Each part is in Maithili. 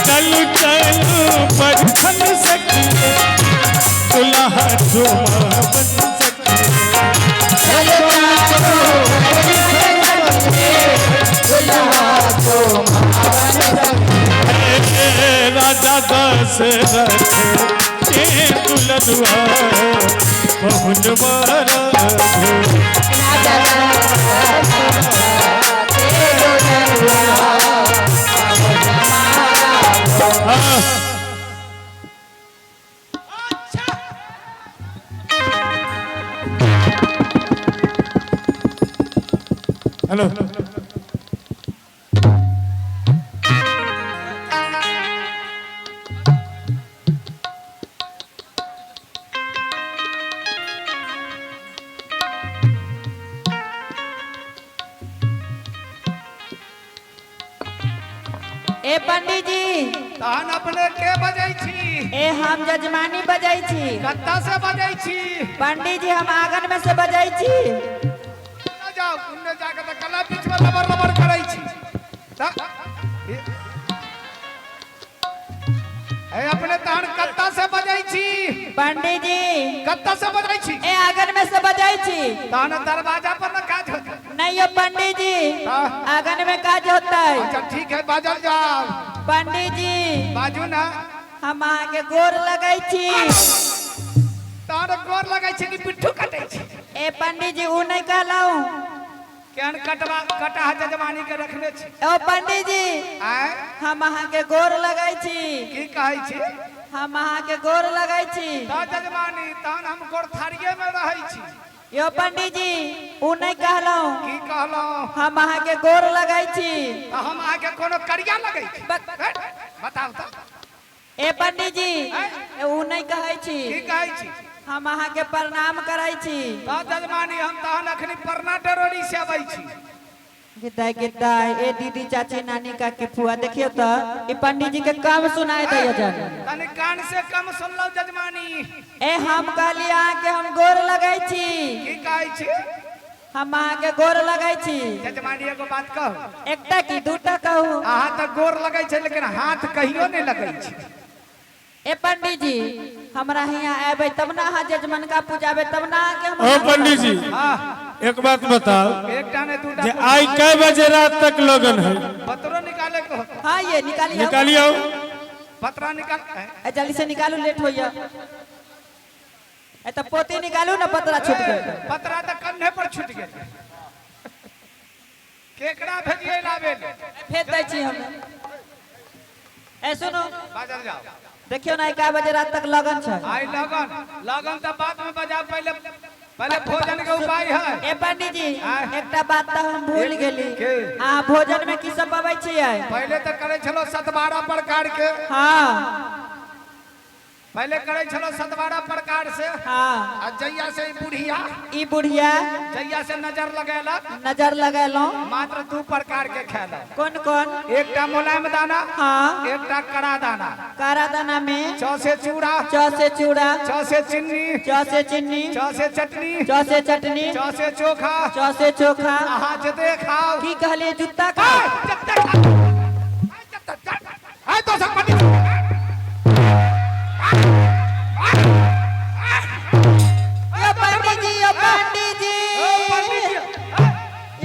चलू चलू बरखन सखिए, दुल्हा चुमावन सखिए। हे राजा दशरथ के दुल्हनुआ पहुन मारा। हेलो। ए पंडित जी। तहन अपने के बजै छी? ए, हम जजमानी बजै छी। कत्ता से बजै छी? पंडित जी, हम आंगन में से बजै छी। ना जाओ उन्ने जाके तऽ कला बीच में लबर लबर करै छी। त ए अपने तहन कत्ता से बजै छी? पंडित जी। कत्ता से बजै छी? ए, आंगन में से बजै छी। तहन दरवाजा पर न काज होता? नहीं हो पंडित जी। हाँ। आंगन में काज होता है। अच्छा ठीक है, बाजल जाओ। पंडित जी। बाजू ना। हम अहाँ के गोर लगै छी। तहन गोर लगै छै कि पिट्ठू कटै छै? ए पंडित जी, ऊ नहीं कहलहुँ। केहन कटवा कटाह जजमानी के रखने छी। ओ पंडित जी। आँय? हम अहाँ के गोर लगै छी। की कहै छी? हम अहाँ के गोर लगै छी। तऽ जजमानी, तहन हम गोर थारिये में रहै छी। यो पंडित जी, ऊ नहीं कहलहुँ। की कहलहुँ? हम अहाँ के गोर लगै छी। तऽ हम अहाँके कोनो करिया लगै छी? बताउ तऽ। ए पंडित जी, ऊ नहीं कहै छी। की कहै छी? हम अहाँ के प्रणाम करै छी। तऽ जजमानी, हम तहन अखनी परना डरोरी से अबै छी। गिद्दाई गिद्दाई, ए दीदी, चाची, नानी, काकी, फुआ, देखियो तो ई पंडित जी के कम सुनाई दैया जान। तनी कान से कम सुनलहुँ जजमानी। ए, हम कहली अहाँ के हम गोर लगै छी। की कहै छी? हम अहाँ के गोर लगै छी। जजमानी, एगो बात कहू? एकटा की दूटा कहू। अहाँ तऽ गोर लगै छै, लेकिन हाथ कहियो नहि लगै छै। ए पंडित जी, हमरा हियाँ एबै तब ना अहाँ जजमनका पूजाबै, तब ना अहाँ के हम। ओ पंडित जी। हाँ। एक बात बताओ। एकटा नहि, दूटा। जे आई कै बजे रात तक लगन है? पत्रो निकाले के होता। हाँ, ये निकालिए। निकालियो। पत्रा निकाल। ए, जल्दी से निकालू, लेट होइया। ए, तऽ पोती निकालू ना, पतरा छूट गेल। पतरा तऽ कन्धे पर छूट गेल। केकरा भेजिए लाबे ले? भेज दै छी हम। ए सुनू। बाजल जाओ। देखियौ ना, 1 बजे रात तक लगन छै। आई लगन, लगन तऽ बाद में बजा, पहले पहले भोजन के उपाय है। ए पंडित जी। आय। एकटा बात तऽ हम भूल गेली। के? अहाँ भोजन में की सब पबै छियै? पहले तऽ करै छलो 7-12 प्रकार के। पहले करै छलो 7-12 प्रकार से। आ जहिया से ई बुढ़िया, ई बुढ़िया, जहिया से नजर लगेलक, नजर लगेलहुँ, मात्र 2 प्रकार के खेलक। कोन कोन? एकटा मुलायम दाना, एकटा कड़ा दाना। कारा दाना में? चौ से चूड़ा, चौ से चूड़ा, चौ से चीनी, चौ से चीनी, चौ से चटनी, चौ से चटनी, चौ से चोखा। चौ से चोखा। अहाँ जते खाओ। की कहलिए, जूता खाओ? जते खाओ। आय तो सब पंडित। यो पंडित जी, यो पंडित जी। ओ पंडित जी।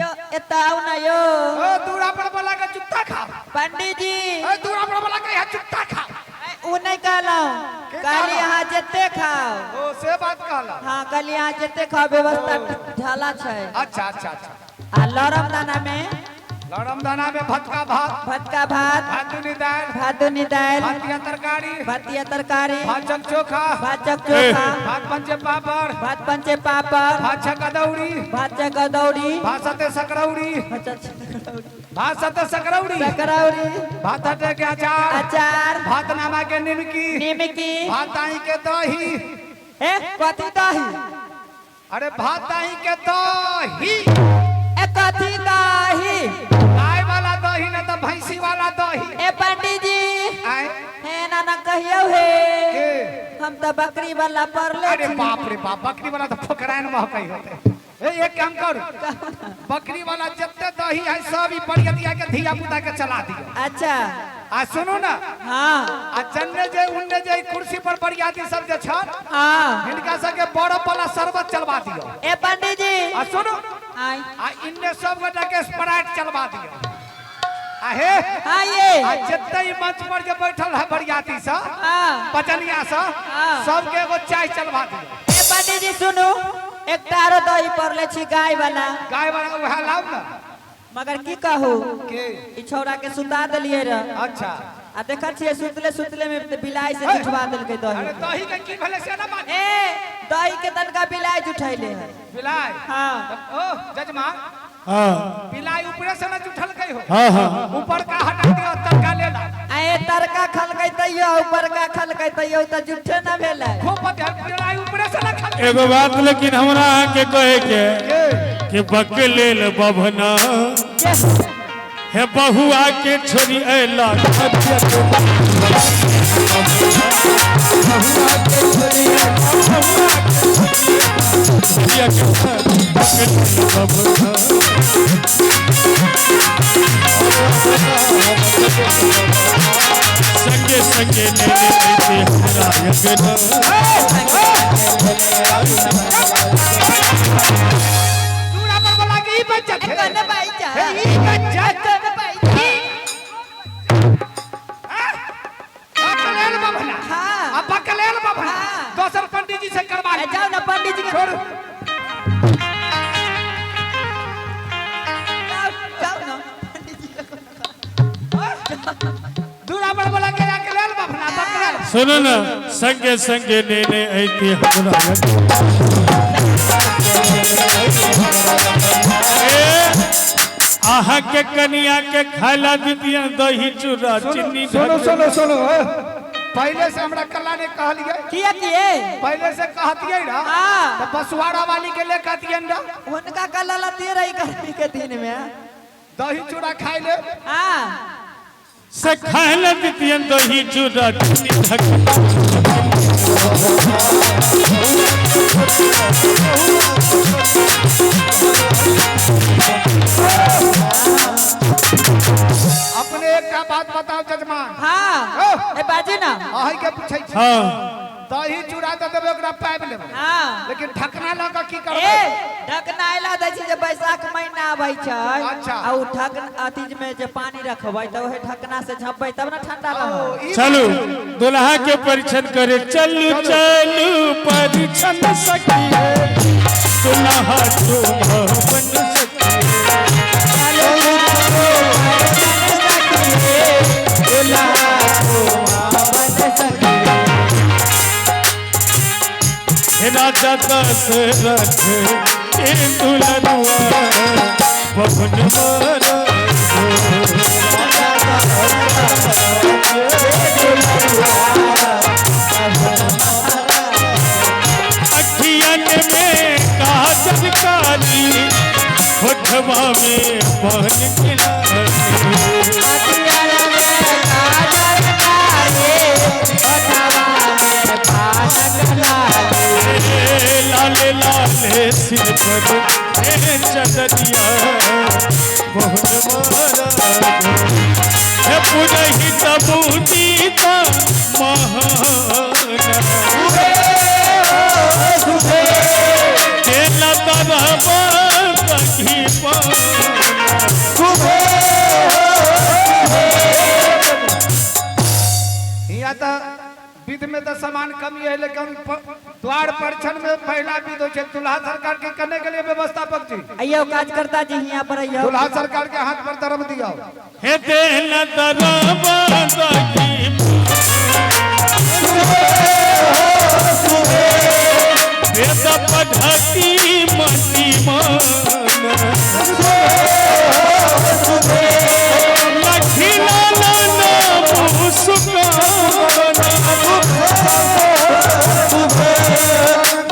यो एतऽ आउ ना यो। ओ दूरा पर बोला के जूता खाओ। पंडित जी। ओ दूरा पर बोला के यहाँ जूता खाओ। उ नहीं कहलहुँ। के कहली कहलहुँ? अहाँ जते खाओ। ओ से बात कहला। हाँ, कहली अहाँ जते खाओ, व्यवस्था ढाला छै। अच्छा अच्छा अच्छा। आ लरम दाना में? लरम दाना में भटका भात, भटका भात, भातुनी दाल, भातुनी दालि, भातिया तरकारी, भातिया तरकारी, भाचक चोखा, भातक चोखा, भात पंचे पापड़, भात पंचे पापड़, भात अदौरी, भातक अदौरी, भात सते सकरौरी, भात सते सकरौरी, सकरौरी, भात हटे के अचार, अचार, भात नामा के निमकी, निमकी, भात दही के दही। ए, कथी दही? अरे भात दही के दही। ए, कथी दही? गाय वाला दही न तो भैंसी वाला दही। ए पंडित जी। आए? हे नाना, कहियो हे। के? हम तो बकरी वाला पड़ले अरे छी। बाप रे बाप, बकरी वाला तो फुकराइन महकई होते। ए, एक काम करू, बकरी वाला जते दही है सब ही बरियतिया के धिया पुता के चला दियो। अच्छा। आ सुनू ना। हाँ। आ जन्ने जे उन्ने जे कुर्सी पर बरियाती सब जे छन, हाँ, हिनका सबके बरफ वाला शरबत चलवा दियो। ए पंडित जी, आ सुनू, आई आ इन्ने सब गोटा के स्प्राइट चलवा दियो। आ हे, हाँ ये, आ जते ही मंच पर जे बैठल है बरियाती सब, हाँ, पचनिया सब, हाँ। सबके एगो चाय चलवा दियो। ए पंडित जी सुनू, एक तारो दही पड़ले छी गाय वाला। गाय वाला उहे लाउ ना। मगर की कहू, के ई छौड़ा के सुता देलिए रह। अच्छा। आ देखा छियै सुतले सुतले में त बिलाई से जुठवा देलकै दही। अरे दही के की भेलै से ना मान। ए दही के तनका बिलाई जुठैले है। बिलाई? हाँ। ओ जजमान, हाँ, बिलाई ऊपरे से ना जुठलकै हो। हाँ हाँ, ऊपर का हटा दियो, तड़का ले ला। आ ए तड़का खलकै तैयो, ऊपर का खलकै तैयो त जुठे ना भेलै। खूब बिलाई ऊपरे से ना खलकै। एगो बात लेकिन हमरा अहाँ के कहे के कि बकलेल बभना हे बहुआ के छोरी ऐला, संगे संगे ले ले हमरा अंगना। दूरा पर बोला के ई बच्चा ए कने भाई जा, हे ई बच्चा कने भाई जा। बकलेल बभना। हाँ। आ बकलेल बभना। हाँ। दोसर पंडित जी से करवा ए जाओ ना पंडित जी के। छोड़। जाओ, जाओ ना पंडित जी के। दूरा पर बोला के अकलेल बभना बकलेल। सुनो ना, संगे संगे नेने ऐती हमरा आहा के कनिया के खाला दितिया दही चूड़ा चीनी। सुनो सुनो सुनो, पहले से हमरा कल्ला ने कहलिए किया किए? पहले से कहतिए ना, हाँ। तो बसवाड़ा वाली के ले कहतिए ना। उनका कल्ला लती रही गर्मी के दिन में दही चूड़ा खाई ले। हाँ, से खाला दितिया दही चूड़ा चीनी। अपने एक बात बताओ जजमान। हाँ, ए बाजी ना, अही के पूछै छी। हाँ, दही चूड़ा त देबै ओकरा पाबि लेबै। हाँ, लेकिन ढकना लऽ कऽ की करबै? ए ढकना आइला दै छी जे बैसाख महीना आबै छै। अच्छा। आ उ ढकना अथी में जे पानी रखबै त ओहे ढकना से झपबै तब ना ठंडा रहत। चलू दुल्हा के परीक्षण करे। चलू चलू परीक्षण सखिए, दुल्हा बन सखिए। राजा दशरथ के दुल्हनुआ बभन मारा। अखियन में काजल काली, होठवा में पान खिलानी। लाले लाले सिर पर चदरिया बहुत मारा। हे पुरहित बूटीता महाना, तेला तरबा कही पाना। हियाँ त विध में तो सामान कमी है, लेकिन द्वार परीक्षण में पहला विध हो छै। दुल्हा सरकार के करने के लिए व्यवस्थापक जी अइयो काजकर्ता जी हियां पर अइयो। दुल्हा सरकार के हाथ पर दरब दियो। हे तेला तरबा कही वेद पढ़ती मती मान। लखिला नाम सुकाना,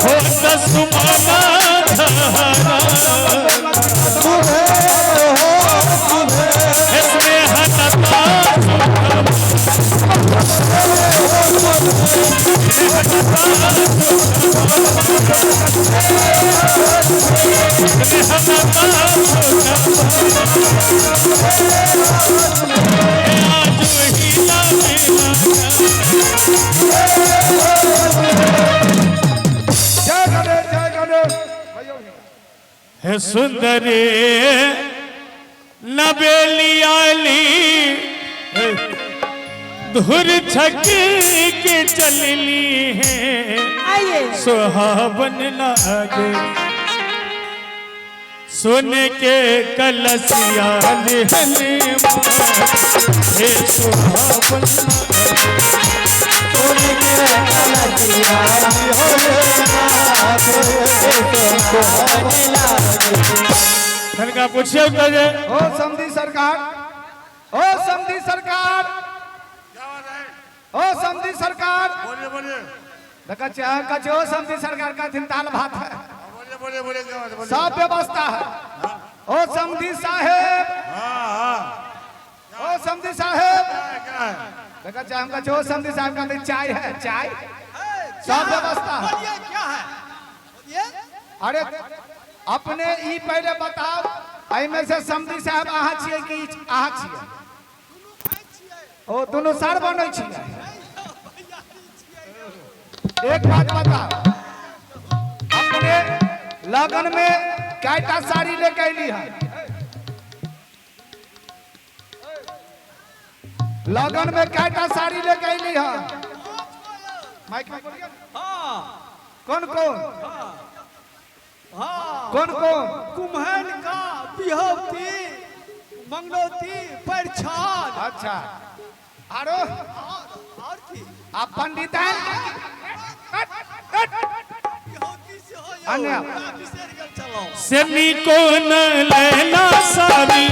होत सुमना धारा। स्नेह लता आज ही हे सुंदरी नबेलियाली धुर छक के चलली है आइए सुहावन लागे सोने के कलसिया लिहले हे सुहावन सोने के कलसिया तनिका पूछियो तो जे ओ समधी सरकार, ओ समधी सरकार, ओ समधी सरकार, बोलिए बोलिए देखा चाहे कहे ओ समधी सरकार का दाल भात है, बोलिए बोलिए बोलिए क्या बात है, बोलिए। सब व्यवस्था है। ओ समधी साहेब, हाँ हाँ ओ समधी साहेब, क्या है, क्या है? देखा चाहे हम कहे ओ समधी साहब का चाय है, चाय सब व्यवस्था है। बोलिए क्या है, बोलिए। अरे अपने ई पहले बताओ, एहिमे से समधी साहब अहाँ छियै कि अहाँ छियै? ओ दुनू सर बनै छियै। एक बात बताओ, अपने लगन में कयटा साड़ी लेके अयली है? लगन में कयटा साड़ी लेके अयली है? माइक में बोलिए। हाँ कौन कौन? हाँ कौन कौन? कुम्हन का बिहौती मंगलौती परछान। अच्छा, आरो और की आ पंडिताइन बिहौती से हो यौ, अन्य। हमरा बिसरि गेल छलहुँ। सेनी को न लैला सारी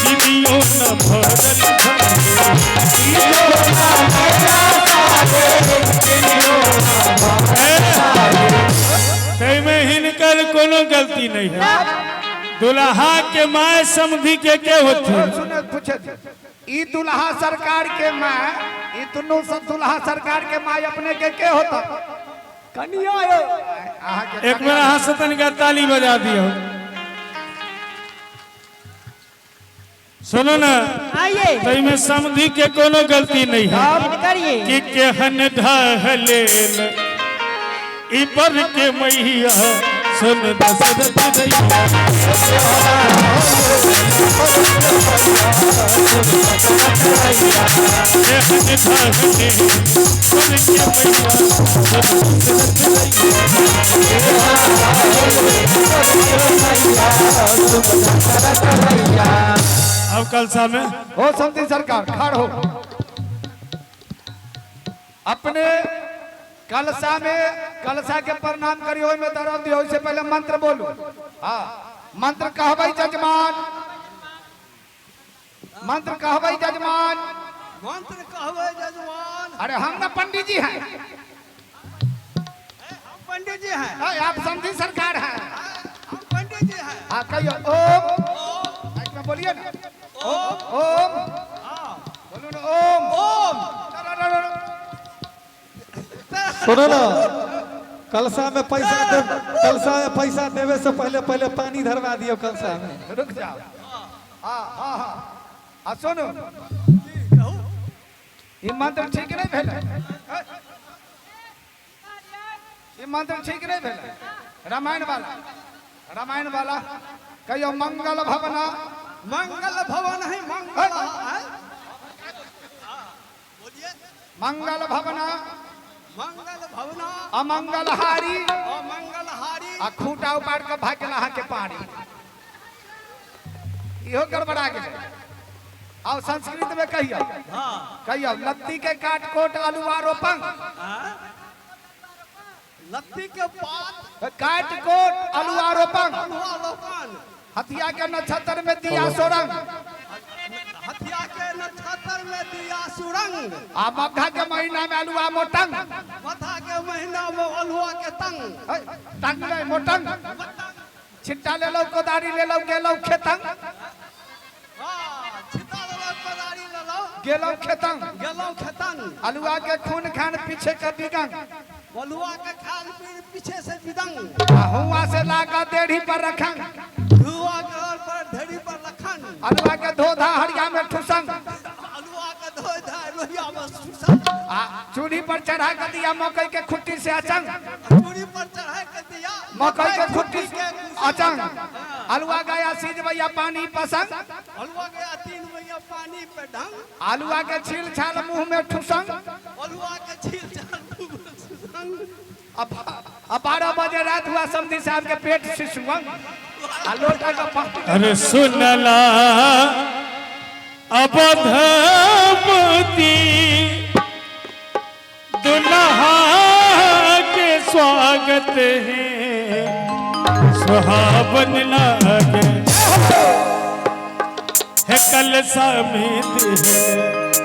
चिड़ियों न भरल ताहिमे हिनकर कोनो गलती नहीं है। दुल्हा के my समधी के होती सुने पूछे ई दुल्हा सरकार के my, ई दुनू सब दुल्हा सरकार के my अपने के होता? कनिया यौ। अहाँ के एक बेर अहाँ से तनिका ताली बजा दियो। सुनो ना, आइए ताहिमे समधी के कोनो गलती नहीं है। करिए कि केहन ढहलेल ई बर के मैया सुन दशरथ रैया। केहन ढहलेल बर के मैया सुन दशरथ रैया। अब कलसा में हो समधी सरकार खड़ हो। अपने कलसा में कलसा के प्रणाम करियो, ओहिमे दरद दियो। ओहिसे पहले मंत्र बोलू। हाँ, मंत्र कहबै जजमान, मंत्र कहबै जजमान, मंत्र कहबै जजमान। अरे हम ना पंडित जी हैं। हम पंडित जी हैं। अरे आप समधी सरकार हैं। हम पंडित जी हैं। हाँ कहियो ओम, माइक में बोलिए ना, ओम ओम, बोलो ना ओम ओम। चलो, चलो, चलो। सुनो ना, कलसा में पैसा दे, कलसा में पैसा देवे से पहले पहले पानी धरवा दियो कलसा में। रुक जाओ। हाँ हाँ हाँ हाँ सुनो, ई मंत्र ठीक नहीं भेलै, ई मंत्र ठीक नहीं भेलै। रामायण वाला, रामायण वाला कहियो मंगल भवना, मंगल भवन है मंगल है। बोलिए। मंगल भवना, मंगल भवना, अमंगलहारी, अमंगलहारी, आ खूंटा उपाड़ के भाग गेल अहाँ के पानी। इहो गड़बड़ा गेलै। आओ संस्कृत में कहियो। हाँ कहियो लत्ती के काट कोट अलुआ रोपंग, लत्ती के पात काट कोट अलुआ रोपंग, अलुआ रोपन, हथिया के नक्षत्र में दिया सोरंग, हथिया के नक्षत्र में दिया सुरंग, आ मघा के महीना में अलुआ मोटंग, मथा के महीना में अलुआ के तंग, है, तंग नहीं मोटंग, छिट्टा ले लो कोदारी ले लो गेलो खेतंग, हाँ छिता लेलौ कोदारी लेलौ गेलो खेतंग, गेलौ खेतंग, अलुआ के खून खान पीछे के बिगंग, बलुआ के खान पीन पीछे से बिदंग, आ हुआ से लागा देढ़ी पर रखंग, धुआ के ओर पर ढेरी पर लखन, अलुआ के धोधा हरिया में ठुसंग, अलुआ के धोय धाय लोहिया में सुसंग, आ चूल्ही पर चढ़ा के दिया मकई के खुट्टी से अचंग, चूड़ी पर चढ़ा के दिया। मकई के खुट्टी अचंग। आलुआ गया सीज भैया पानी पसंद। हलवा गया 3 भैया पानी पे ढंग। आलुआ के छील छाल मुंह में ठुसंग। हलवा के छील छाल मुंह में सुसंग। अब अब 12 बजे रात हुआ समधी साहब के पेट सिसुअंग। आ लोटा का पानी। अरे सुनला अवधपति दुल्हा के स्वागत है सुहावन लागे है कल समेत है।